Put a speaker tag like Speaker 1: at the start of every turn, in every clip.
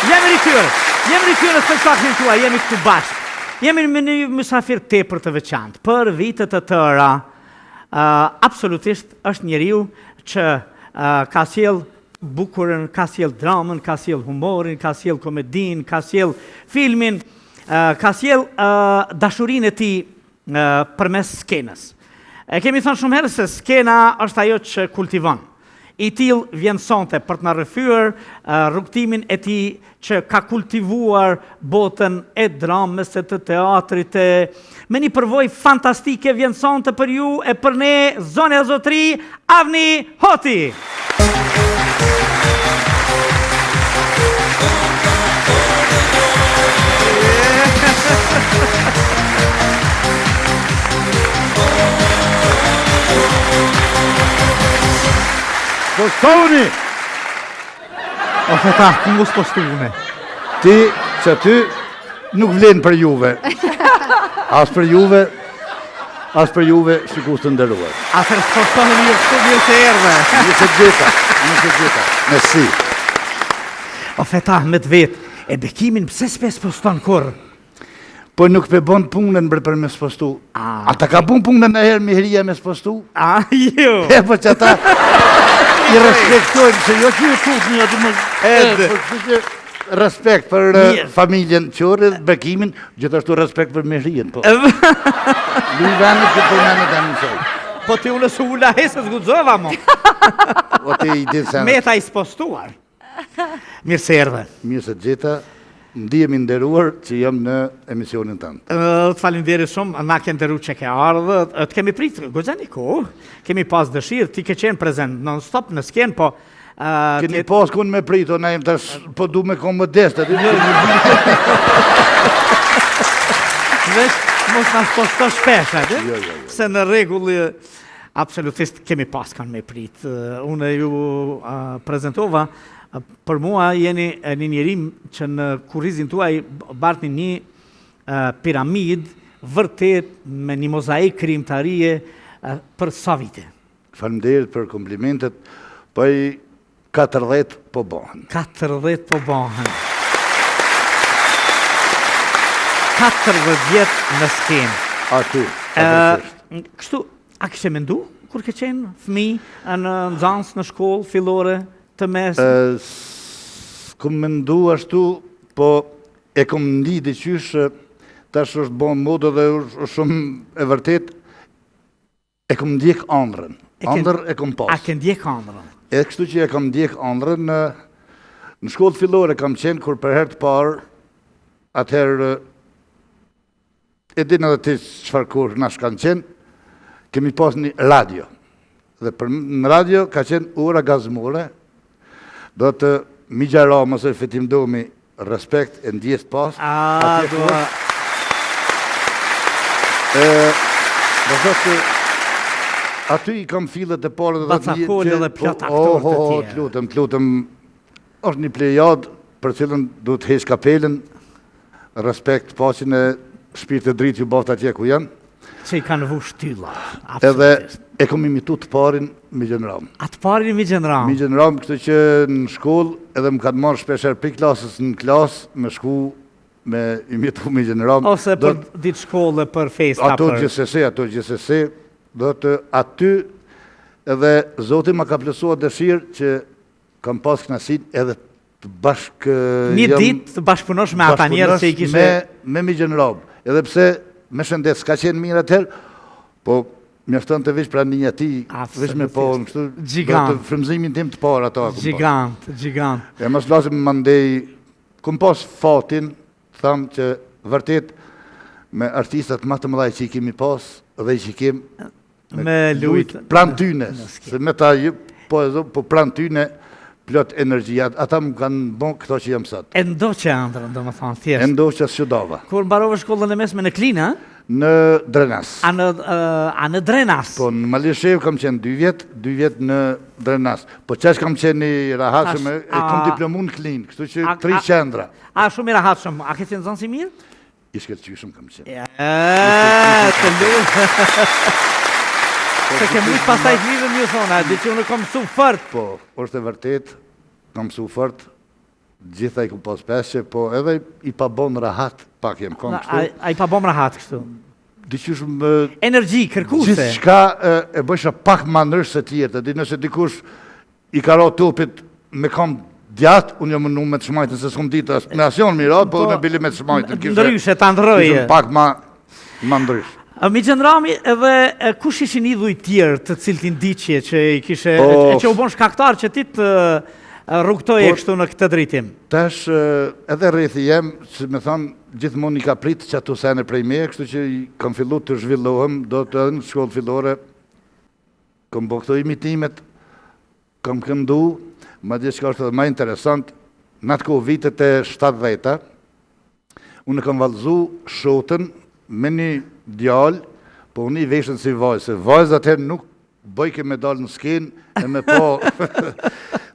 Speaker 1: Jemi rikthyer. Jemi rikthyer në spektaklin tuaj, jemi këtu bashkë. Jemi me një mysafir tepër të veçantë. Për vite të tëra, uh, absolutisht është njeriu që uh, ka sjell bukurën, ka sjell dramën, ka sjell humorin, ka sjell komedinë, ka sjell filmin, uh, ka sjell uh, dashurinë e tij përmes skenës. E kemi thënë shumë herë se skena është ajo që kultivon. I tillë vjen sonte për të na rrëfyer rrugëtimin e tij që ka kultivuar botën e dramës e të teatrit e me një përvojë fantastike vjen sonte për ju e për ne zonja zotërinj Avni Hoti.
Speaker 2: Spostoni!
Speaker 1: O Fetah, ku mu spostu une?
Speaker 2: Ti, që ty, nuk vlen për juve. As për juve, as për juve, shikues të nderuar.
Speaker 1: Atëherë spostohemi ju këtu mirë se erdhe.
Speaker 2: Mirë se gjeta, mirë se gjeta. Mersi.
Speaker 1: O Fetah, me të vet, e Bekimin pse s'pe sposton kurrë?
Speaker 2: Po nuk pe bon punën bre për me spostu. A, a ta ka bon punën najherë Mihrija me spostu?
Speaker 1: A, jo.
Speaker 2: E, po që ata i respektojnë, se jo që e tut një aty më...
Speaker 1: Edhe.
Speaker 2: Po, kështu që respekt për eh, familjen Qorri, Bekimin, gjithashtu respekt për Mihrijen, po. Luj vendet që përmendet e në soj.
Speaker 1: Po ti unë s'u ula he se s'guxova mo.
Speaker 2: Po ti i di se...
Speaker 1: Meta i spostuar. Mirë se erdhe.
Speaker 2: Mirë se gjeta. Ndihem i nderuar që jam në emisionin
Speaker 1: tënd. Të faleminderit shumë, na ke nderu që ke ardhë. Të kemi pritë goxha një kohë, kemi pas dëshirë, ti ke qenë prezent non stop në skenë, po
Speaker 2: Keni pas kun me pritë, o Naim tash, po du me kon modest, aty.
Speaker 1: Veç, mos na sposto shpesh, aty?
Speaker 2: Jo, jo, jo.
Speaker 1: Se në rregull, absolutisht kemi pas kanë me prit. Unë ju prezentova, për mua jeni një njeri që në kurrizin tuaj bartni një piramidë vërtet me një mozaik krijimtarie për sa vite.
Speaker 2: Faleminderit për komplimentet, po i 40 po
Speaker 1: bëhen. 40 po bëhen. 40 vjet në skenë.
Speaker 2: Aty, absolutisht.
Speaker 1: Kështu, a kishe mendu kur ke qenë fëmijë, në nxënës në shkollë fillore të mesme?
Speaker 2: S'kom mendu ashtu, po e kom ndi diqysh, tash është bo modë dhe është shumë e vërtet, E kom ndjek andrrën. Andërr e kom
Speaker 1: pas. A ke ndjek andrrën?
Speaker 2: E kështu që e kam ndjek andrrën në në shkollë fillore kam qenë kur për herë të parë atëherë e din edhe ti çfarë kohësh kanë qenë, kemi pas një radio. Dhe për, në radio ka qenë ora gazmore, do të Migja Ramës e Fitim Domi Respekt e ndjesë pastë.
Speaker 1: A, dua...
Speaker 2: E, do thotë që aty i kam fillet e parë dhe
Speaker 1: Baca Kolë dhe plot po, aktorë të
Speaker 2: tjerë. Të lutem, të lutem, është një plejadë për cilën duhet të heq kapelën, respekt paçin e shpirt të dritë ju baftë atje ku janë.
Speaker 1: Që i kanë vu shtylla,
Speaker 2: Edhe e kom imitu të parin Migjen Ramë.
Speaker 1: A të parin Migjen
Speaker 2: Ramë? Migjen Ramë, kështu që në shkollë edhe më kanë marrë shpeshherë prej klasës në klasë me shku me imitu Migjen
Speaker 1: Ramë. Ose për ditë shkolle, për festa,
Speaker 2: ato për... Gjithsesi, ato gjithsesi, do të aty edhe Zoti ma ka plotësuar dëshirë që kam pas kënaqësinë edhe të
Speaker 1: bashkë... Një ditë të bashkëpunosh me ata njerëz që i kishe...
Speaker 2: Me, me Migjen Ramë, edhe pse me shëndet s'ka qenë mirë atëherë, po mjaftonte veç prania e tij, veç me pa në kështu,
Speaker 1: Gjigant.
Speaker 2: të frymëzimin tim të parë ato.
Speaker 1: Gjigant, gjigant.
Speaker 2: E mos flasim mandej, kom pas fatin, tham që vërtet me artistat më të mëdhaj që i kemi pas dhe që i kem
Speaker 1: me lujt
Speaker 2: pranë tyne, se me ta ju, po e po pranë tyne plot energji, ata më kanë bon këto që jam
Speaker 1: sot. E ndoqe andrrën, domethanë, thjesht.
Speaker 2: E ndoqe s'u dava.
Speaker 1: Kur mbarove shkollën e mesme në Klinë, a?
Speaker 2: Në Drenas.
Speaker 1: A në, a në Drenas?
Speaker 2: Po, në Malishevë kam qenë dy vjet, dy vjet në Drenas. Po qaq kam qenë i rahatshëm, e kam diplomu në Klinë, kështu që tri qendra.
Speaker 1: A, shumë i rahatshëm, a ke qenë nxënës i mirë?
Speaker 2: I shkëlqyshëm kam
Speaker 1: qenë. Ja, të lutem. Se ke mujtë pastaj fëmijëve me ju thonë, a di që unë kam mësu
Speaker 2: fort. Po, është e vërtet, kam mësu fort. Gjitha i kom pas peshe, po edhe i pabon rahat pak jem konë
Speaker 1: kështu. A, i pabon rahat kështu?
Speaker 2: Diqysh më...
Speaker 1: Energji, kërkuse.
Speaker 2: Gjithçka e bëjsha pak ma ndryshe se tjerët, e di nëse dikush i ka ra topit me kam djathtë, unë jam mundu me të shmajtën, se s'kom ditë, me asnjën mi ra, po, po unë bile me të shmajtën.
Speaker 1: Ndryshe, ta ndrroje.
Speaker 2: Kishëm pak ma, ma ndryshe.
Speaker 1: Migjen Rami, edhe kush ishin idhujt tjerë të cilët i ndiqje që i kishe, po, e që u bon shkaktar që ti të rrugëtoje po, kështu në këtë drejtim?
Speaker 2: Tash, edhe rrethi jem, si me thonë, gjithmonë i ka pritë qato sene prej meje, kështu që kam fillu të zhvillohem, do të edhe në shkollë fillore, kam bo këto imitimet, kam këndu, madje çka është edhe ma interesant, në atë kohë vitet e 70-ta, unë kam vallëzu shotën me një djalë, po unë i veshën si vajzë, se vajzë atëherë nuk bëjke me dalë në skenë e me po,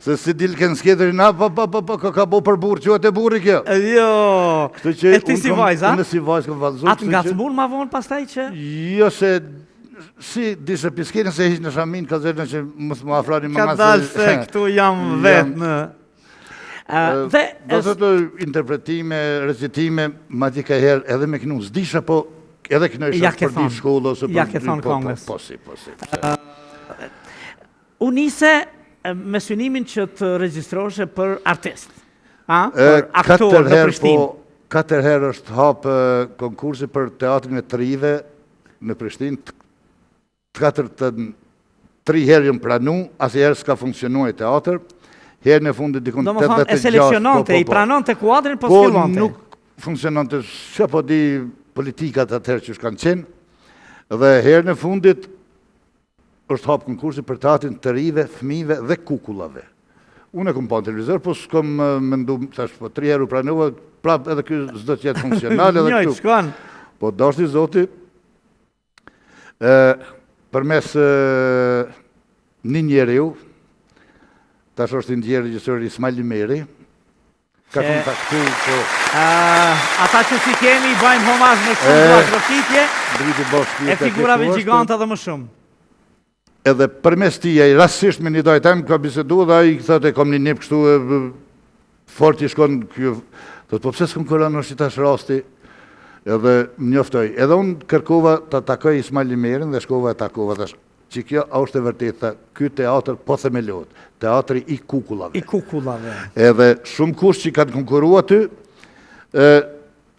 Speaker 2: se si dilke në skenë, dhe na, po, po, po, po, ka, ka bo për burrë, quhet e burri
Speaker 1: kjo. Jo, Kështu që
Speaker 2: e ti si
Speaker 1: vajzë, a?
Speaker 2: Unë si vajzë kam vallëzu.
Speaker 1: A të ngacmun ma vonë pastaj që?
Speaker 2: Jo se Si dishe pi skenës e hiqnë shamin, ka zërë që mos më afroni
Speaker 1: më nga se... se këtu jam vetë në...
Speaker 2: Dhe... Do të të interpretime, recitime, madje ka herë edhe me knu, s'disha, po edhe knojsha për ditë shkollë, ose
Speaker 1: për... Ja ke thonë
Speaker 2: po, po, po, si, po, si.
Speaker 1: U nise me synimin që të regjistroheshe për artist, a? Për aktor në Prishtinë.
Speaker 2: Po, katër herë është hapë konkursi për teatrin e të rinjve, në Prishtinë, të katërtën, tri herë jam pranu, asnjëherë s'ka funksionu ai teatër, herën e fundit dikun
Speaker 1: 86... Domethënë, e seleksiononte, po, po, i po. pranonte kuadrin, po
Speaker 2: s'fillonte. Po nuk funksiononte, s'e po di politikat atëherë qysh kanë qenë, dhe herën e fundit është hapë konkursi për teatrin të rinjve, fëmijëve dhe kukullave. Unë e kom pa në televizor, po s'kom mendu, thash, po tri herë u pranova, prapë edhe ky s'do të jetë funksional edhe
Speaker 1: këtu. Shkon.
Speaker 2: Po dashti Zoti, ë përmes një njeriu, tash është i ndjerë regjisori Ismail Ymeri, ka kontaktu, po.
Speaker 1: Ata që s'i kemi, i bajmë homazh me shumë duartrokitje, e figurave gjigante edhe më shumë.
Speaker 2: Edhe përmes tij, ai rastësisht me një dajë tem, ka bisedu dhe ai thotë e kam një nip kështu e fort i shkon kjo, thotë po pse s'konkuron është tash rasti, edhe më njoftoi. Edhe unë kërkova ta takoj Ismail Ymerin dhe shkova e takova, thash, Që kjo është e vërtetë, tha, ky teatër po themelohet, teatri i
Speaker 1: kukullave. I kukullave.
Speaker 2: Edhe shumë kush që kanë konkuru aty, ë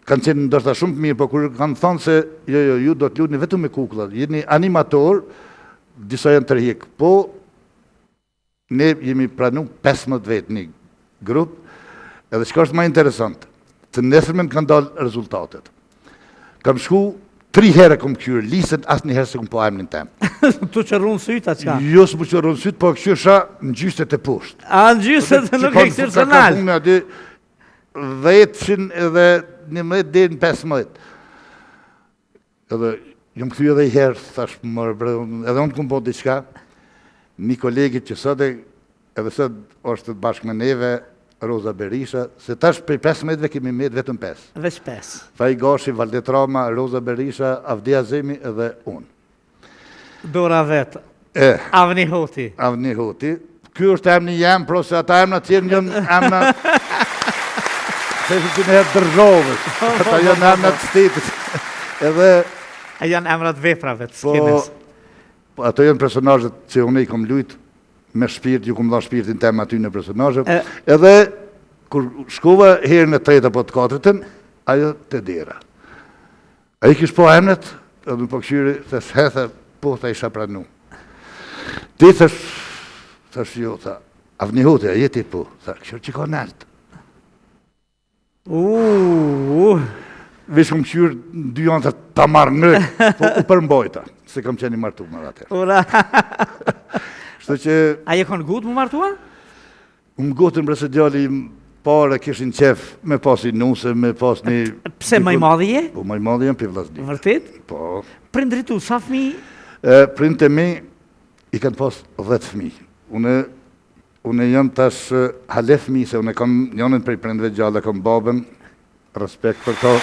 Speaker 2: kanë qenë ndoshta shumë të mirë, por kur kanë thënë se jo, jo, ju do të luani vetëm me kukulla, jeni animator, disa janë tërhjek. Po Ne jemi pranu 15 vetë një grup, edhe çka është ma interesant, të nesërmen kanë dalë rezultatet. Kam shku, tri herë kom këqyrë listën, asnjëherë s'e kom pa emnin
Speaker 1: tem. T'u qorrun sytë, a
Speaker 2: çka? Jo, s'mu qorrun sytë, po këqyrsha në gjystet e
Speaker 1: poshtë. A, në gjystet, nuk e këqyrshe
Speaker 2: nalt. Ka aty, 10 edhe 11 deri në 15. Edhe jam kthy edhe i herë, thash, more bre, edhe unë kom bo diçka, një kolegit që sot e, edhe sot është bashkë me neve, Roza Berisha, se tash prej 15-ve kemi met vetëm
Speaker 1: 5. Veç
Speaker 2: 5. Faik Gashi, Valdet Rama, Roza Berisha, Avdi Azemi edhe unë.
Speaker 1: Dora vetë. E. Avni Hoti.
Speaker 2: Avni Hoti. Ky është emni jem, pro se ata emna tjerë janë emna... Se që në herë dërzovës. Ata janë emna të shtetit.
Speaker 1: Edhe... E janë emra të veprave të
Speaker 2: po, skenës. Po, ato janë personazhet që unë i kom lujt me shpirt, ju kom dhanë shpirtin tem aty në personazhe. Edhe, kur shkova herën e tretë apo të katërtën, ajo te dera. Ai kish pa emnet, edhe më po kqyri, thash, he, tha, po, tha, isha pranu. Ti, thash, thash, jo, tha, Avni Hoti, a je ti, po, tha, kqyr që ka nalt.
Speaker 1: Uuuu.
Speaker 2: Veç kom kqyrë në dy anë, tha, ta marrë në, po u përmbojta, se kam qenë i martu më atëherë.
Speaker 1: Ura.
Speaker 2: Kështu që...
Speaker 1: A je konë gut m'u martua?
Speaker 2: U ngutën bre se djali i parë e kishin qef me pas një nuse, me pas një...
Speaker 1: Pse më i madhi je?
Speaker 2: Po më i madhi jam pi vllaznit.
Speaker 1: Vërtet?
Speaker 2: Po.
Speaker 1: Prindrit tu, sa
Speaker 2: fëmijë? Prindët e mi i kanë pas 10 fëmijë. Unë unë jam tash hale fëmijë se unë kam njënën prej prindve gjallë, kam babën, respekt për to.